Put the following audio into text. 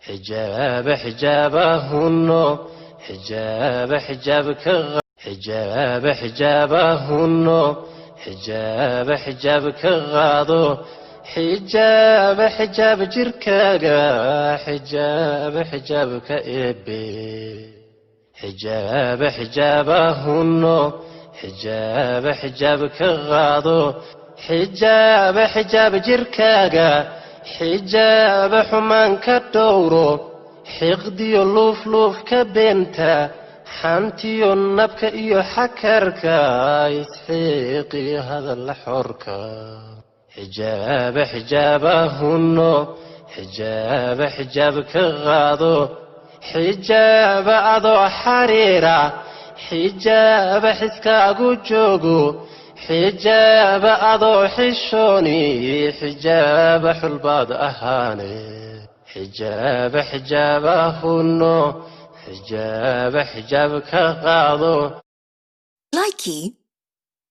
Xijaaba xijaabahunno, xijaaba xijaabka, xijaaba xijaabahunno, xijaaba xijaab ka qaado, xijaaba xijaab jirkaaga, xijaaba xijaabka eebe. Xijaaba xijaabahunno, xijaaba xijaab ka qaado, xijaaba xijaab jirkaaga, xijaaba xumaan ka dhowro, xiqdiyo luufluufka beenta, xantiyo nabka iyo xakarka, isxiiqiyo hadalla xorka. Xijaaba xijaabahunno, xijaaba xijaab ka qaado, xijaaba adoo xariira, xijaaba xiskaagu joogo, xijaaba adoo xishooni, xijaaba xulbaad ahaane. Xijaaba xijaabahunno, xijaaba xijaab ka qaado. Likey.